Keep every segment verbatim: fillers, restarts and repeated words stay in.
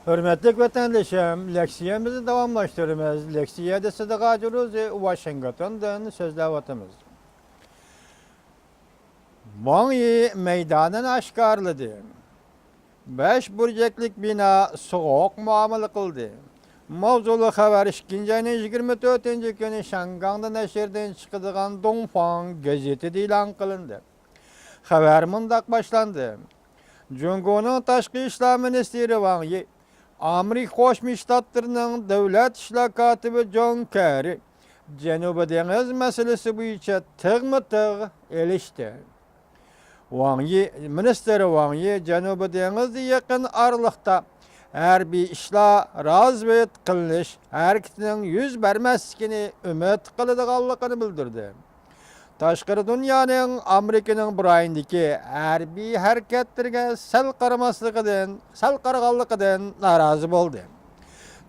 ھۆرمەتلىك ۋەتەندىشىم، لېكسىيەمىزنى داۋاملاشتۇرىمىز. لېكسىيەدە سىدىق ھاجى روزى ۋاشىنگتوندىن سۆزلەۋاتىمىز. ۋاڭ يى مەيدانىنى ئاشكارىلىدى. بەش بۇرجەكلىك بىنا سوغۇق مۇئامىلە قىلدى. ماۋزۇلۇق خەۋەر ئىككىنچى ئاينىڭ يىگىرمە تۆتىنچى كۈنى شياڭگاڭدا نەشردىن چىقىدىغان دۇڭفاڭ گېزىتىدە ئېلان قىلىندى. خەۋەر مۇنداق باشلاندى. جۇڭگونىڭ تاشقى ئىشلار مىنىستىرى ۋاڭ يى، ئامېرىكا قوشما شتاتلىرىنىڭ دۆلەت ئىشلار كاتىپى جون كېررى جەنۇبىي دېڭىز مەسىلىسى بويىچە تىغمۇ تىغ ئېلىشتى. ۋاڭ يى، مىنىستىر ۋاڭ يى جەنۇبىي دېڭىزدا يېقىن ئارىلىقتا ھەربىي ئىشلار، رازۋېد قىلىنىش ھەرىكىتىنىڭ يۈز بەرمەسلىكىنى ئۈمىد قىلىدىغانلىقىنى بىلدۈردى. تاشقىرى دۇنيانىڭ ئامېرىكىنىڭ بۇ رايوندىكى ھەربىي ھەرىكەتلىرىگە سەل قارىماسلىقىدىن، سەل قارىغانلىقىدىن نارازى بولدى.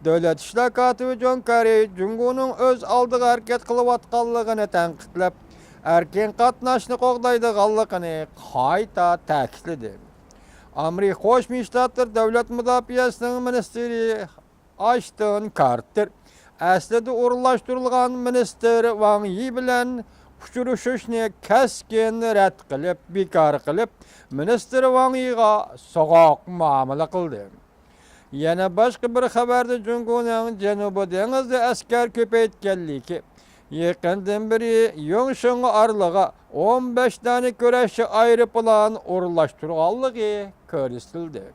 دۆلەت ئىشلار كاتىپى جون كېررى جۇڭگونىڭ ئۆز ئالدىغا ھەرىكەت قىلىۋاتقانلىقىنى تەنقىدلەپ، ئەركىن قاتناشنى قوغدايدىغانلىقىنى قايتا تەكىتلىدى. ئامېرىكا قوشما شتاتلىرى دۆلەت مۇداپىئەسىنىڭ مىنىستىرى ئاشتون كارتېر ئەسلىدە ئورۇنلاشتۇرۇلغان مىنىستىر ۋاڭ يى بىلەن ئۇچرىشىشنى كەسكىن رەت قىلىپ، بىكار قىلىپ، مىنىستىر ۋاڭ يىغا سوغۇق مۇئامىلە قىلدى. يەنە باشقا بىر خەۋەردە جۇڭگونىڭ جەنۇبىي دېڭىزدا ئەسكەر كۆپەيتكەنلىكى، يېقىندىن بېرى يۇڭشېڭ ئارىلىغا ئون بەش دانە كۈرەشچى ئايروپىلان ئورۇنلاشتۇرغانلىقى كۆرسىتىلدى.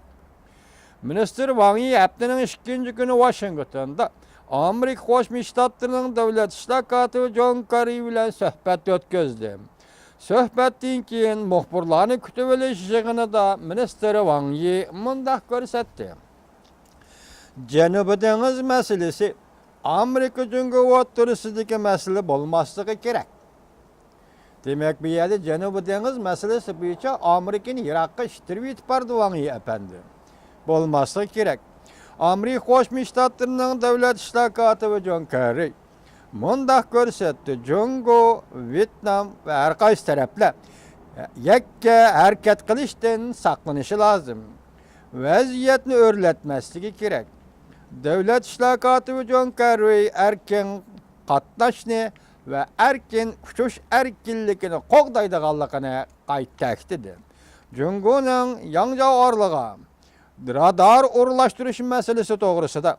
مىنىستىر ۋاڭ يى ھەپتىنىڭ ئىككىنچى كۈنى ۋاشىنگتوندا ئامېرىكا قوشما شتاتلىرىنىڭ دۆلەت ئىشلار كاتىپى جون كېررى بىلەن سۆھبەت ئۆتكۈزدى. سۆھبەتتىن كېيىن مۇخبىرلارنى كۈتۈۋېلىش يىغىنىدا مىنىستىر ۋاڭ يى مۇنداق كۆرسەتتى. جەنۇبىي دېڭىز مەسىلىسى ئامېرىكا جۇڭگو ئوتتۇرىسىدىكى مەسىلە بولماسلىقى كېرەك. دېمەك، بۇ يەردە جەنۇبىي دېڭىز مەسىلىسى بويىچە ئامېرىكىنى يىراققا ئىتتىرىۋېتىپ بارىدۇ ۋاڭ يى ئەپەندى. بولماسلىقى كېرەك. ئامېرىكا قوشما شتاتلىرىنىڭ دۆلەت ئىشلار كاتىپى جون كېررى مۇنداق كۆرسەتتى، جۇڭگو، ۋيېتنام ۋە ھەر قايسى تەرەپلەر يەككە ھەرىكەت قىلىشتىن ساقلىنىشى لازىم. ۋەزىيەتنى ئۆرلەتمەسلىكى كېرەك. دۆلەت ئىشلار كاتىپى جون كېررى ئەركىن قاتناشنى ۋە ئەركىن ئۇچۇش ئەركىنلىكىنى قوغدايدىغانلىقىنى قايتا تەكىتلىدى. جۇڭگونىڭ ياڭجاۋ ئارىلىغا رادار ئورۇنلاشتۇرۇش مەسىلىسى توغرىسىدا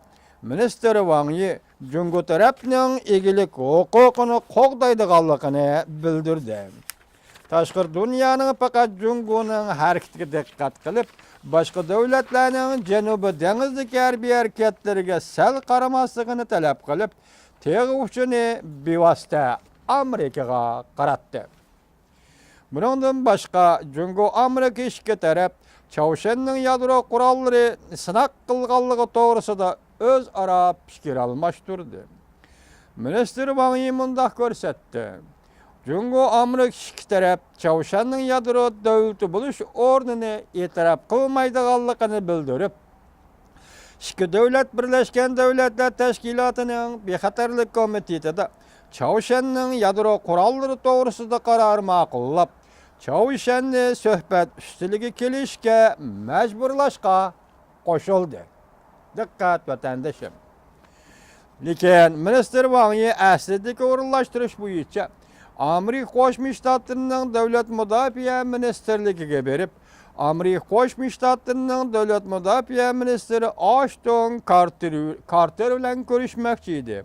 مىنىستىر ۋاڭ يى جۇڭگو تەرەپنىڭ ئىگىلىك ھوقۇقىنى قوغدايدىغانلىقىنى بىلدۈردى. تاشقىرى دۇنيانىڭ پەقەت جۇڭگونىڭ ھەرىكىتىگە دىققەت قىلىپ، باشقا دۆلەتلەرنىڭ جەنۇبىي دېڭىزدىكى ھەربىي ھەرىكەتلىرىگە سەل قارىماسلىقىنى تەلەپ قىلىپ، تىغ ئۇچىنى بىۋاسىتە ئامېرىكىغا قاراتتى. بۇنىڭدىن باشقا، جۇڭگو ئامېرىكا ئىككى تەرەپ چاۋشيەننىڭ يادرو قوراللىرى سىناق قىلغانلىقى توغرىسىدا ئۆزئارا پىكىر ئالماشتۇردى. مىنىستىر ۋاڭ يى مۇنداق كۆرسەتتى، جۇڭگو ئامېرىكا ئىككى تەرەپ چاۋشيەننىڭ يادرو دۆلىتى بولۇش ئورنىنى ئېتىراپ قىلمايدىغانلىقىنى بىلدۈرۈپ، ئىككى دۆلەت بىرلەشكەن دۆلەتلەر تەشكىلاتىنىڭ بىخەتەرلىك كومىتېتىدا چاۋشيەننىڭ يادرو قوراللىرى توغرىسىدا قارار ماقۇللاپ، چاۋشيەننى سۆھبەت ئۈستىلىگە كېلىشكە مەجبۇرلاشقا قوشۇلدى. دىققەت، ۋەتەندىشىم! لېكىن مىنىستىر ۋاڭ يى ئەسلىدىكى ئورۇنلاشتۇرۇش بويىچە ئامېرىكا قوشما شتاتلىرىنىڭ دۆلەت مۇداپىئە مىنىستىرلىكىگە بېرىپ، ئامېرىكا قوشما شتاتلىرىنىڭ دۆلەت مۇداپىئە مىنىستىرى ئاشتون كارتېر، كارتېر بىلەن كۆرۈشمەكچى ئىدى.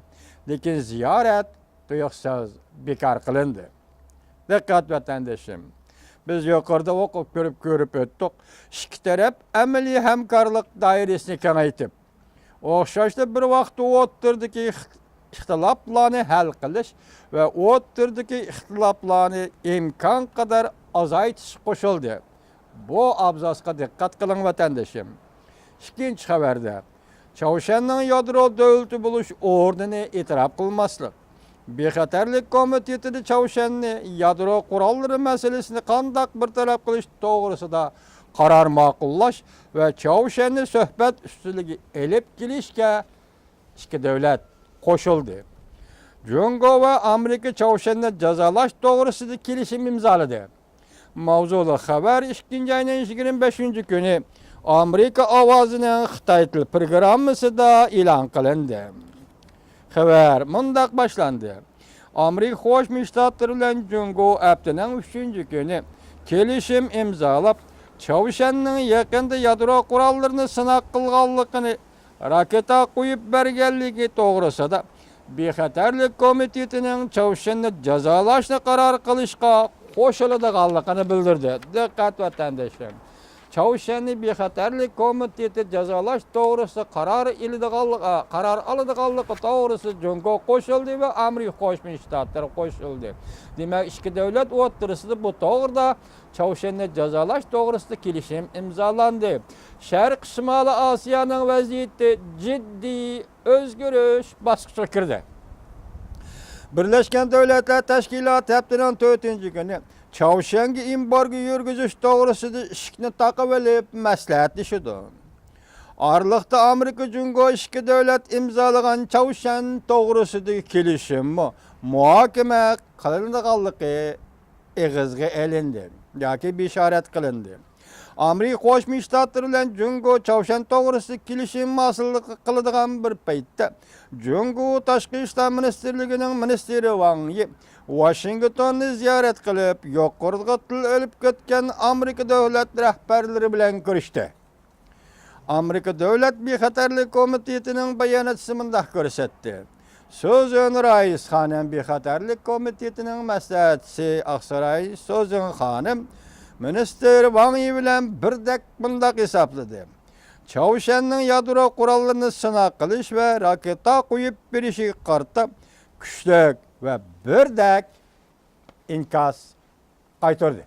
لېكىن زىيارەت تۇيۇقسىز بىكار قىلىندى. دىققەت، ۋەتەندىشىم! بىز يۇقىرىدا ئوقۇپ كۆرۈپ، كۆرۈپ ئۆتتۇق. ئىككى تەرەپ ئەمەلىي ھەمكارلىق دائىرىسىنى كېڭەيتىپ، ئوخشاشلا بىر ۋاقىتتا ئوتتۇرىدىكى ئىخ-، ئىختىلاپلارنى ھەل قىلىش ۋە ئوتتۇرىدىكى ئىختىلاپلارنى ئىمكانقەدەر ئازايتىشقا قوشۇلدى. بۇ ئابزاسقا دىققەت قىلىڭ، ۋەتەندىشىم. ئىككىنچى خەۋەردە، چاۋشيەننىڭ يادرو دۆلىتى بولۇش ئورنىنى ئېتىراپ قىلماسلىق، بىخەتەرلىك كومىتېتىدا چاۋشيەننى يادرو قوراللىرى مەسىلىسىنى قانداق بىر تەرەپ قىلىش توغرىسىدا قارار ماقۇللاش ۋە چاۋشيەننى سۆھبەت ئۈستىلىگە ئېلىپ كېلىشكە ئىككى دۆلەت قوشۇلدى. جۇڭگو ۋە ئامېرىكا چاۋشيەننى جازالاش توغرىسىدا كېلىشىم ئىمزالىدى. ماۋزۇلۇق خەۋەر ئىككىنچى ئاينىڭ يىگىرمە بەشىنچى كۈنى ئامېرىكا ئاۋازىنىڭ خىتاي تىل پروگراممىسىدا ئېلان قىلىندى. خەۋەر مۇنداق باشلاندى. ئامېرىكا قوشما شتاتلىرى بىلەن جۇڭگو ھەپتىنىڭ ئۈچىنچى كۈنى كېلىشىم ئىمزالاپ، چاۋشيەننىڭ يېقىندا يادرو قوراللىرىنى سىناق قىلغانلىقىنى، راكېتا قويۇپ بەرگەنلىكى توغرىسىدا بىخەتەرلىك كومىتېتىنىڭ چاۋشيەننى جازالاشنى قارار قىلىشقا قوشۇلىدىغانلىقىنى بىلدۈردى. دىققەت، ۋەتەنداشلىرىم! چاۋشيەننى بىخەتەرلىك كومىتېتى جازالاش توغرىسىدا قارار ئېلىدىغانلىقى، قارار ئالىدىغانلىقى توغرىسىدا جۇڭگو قوشۇلدى ۋە ئامېرىكا قوشما شتاتلىرى قوشۇلدى. دېمەك، ئىككى دۆلەت ئوتتۇرىسىدا بۇ توغرىدا چاۋشيەننى جازالاش توغرىسىدا كېلىشىم ئىمزالاندى. شەرقىي شىمالىي ئاسىيانىڭ ۋەزىيىتى جىددىي ئۆزگىرىش باسقۇچىغا كىردى. بىرلەشكەن دۆلەتلەر تەشكىلاتى ھەپتىنىڭ تۆتىنچى كۈنى چاۋشيەنگە ئېمبارگو يۈرگۈزۈش توغرىسىدا ئىشىكنى تاقىۋېلىپ مەسلىھەتلىشىدۇ. ئارىلىقتا ئامېرىكا جۇڭگو ئىككى دۆلەت ئىمزالىغان چاۋشيەن توغرىسىدىكى كېلىشىممۇ مۇھاكىمە قىلىنىدىغانلىقى ئېغىزغا ئېلىندى ياكى بېشارەت قىلىندى. ئامېرىكا قوشما شتاتلىرى بىلەن جۇڭگو چاۋشيەن توغرىسىدا كېلىشىم ھاسىل قىلىدىغان بىر پەيتتە، جۇڭگو تاشقى ئىشلار مىنىستىرلىكىنىڭ مىنىستىرى ۋاڭ يى ۋاشىنگتوننى زىيارەت قىلىپ، يۇقىرىدا تىل ئېلىپ كەتكەن ئامېرىكا دۆلەت رەھبەرلىرى بىلەن كۆرۈشتى. ئامېرىكا دۆلەت بىخەتەرلىك كومىتېتىنىڭ باياناتچىسى مۇنداق كۆرسەتتى. سۇزېن رايس خانىم، بىخەتەرلىك كومىتېتىنىڭ مەسلىھەتچىسى ئاقساراي سۇزېن خانىم، مىنىستىر ۋاڭ يى بىلەن بىردەك مۇنداق ھېسابلىدى: چاۋشيەننىڭ يادرو قوراللىرىنى سىناق قىلىش ۋە راكېتا قويۇپ بېرىشىگە قارىتا كۈچلۈك ۋە بىردەك ئىنكاس قايتۇردى.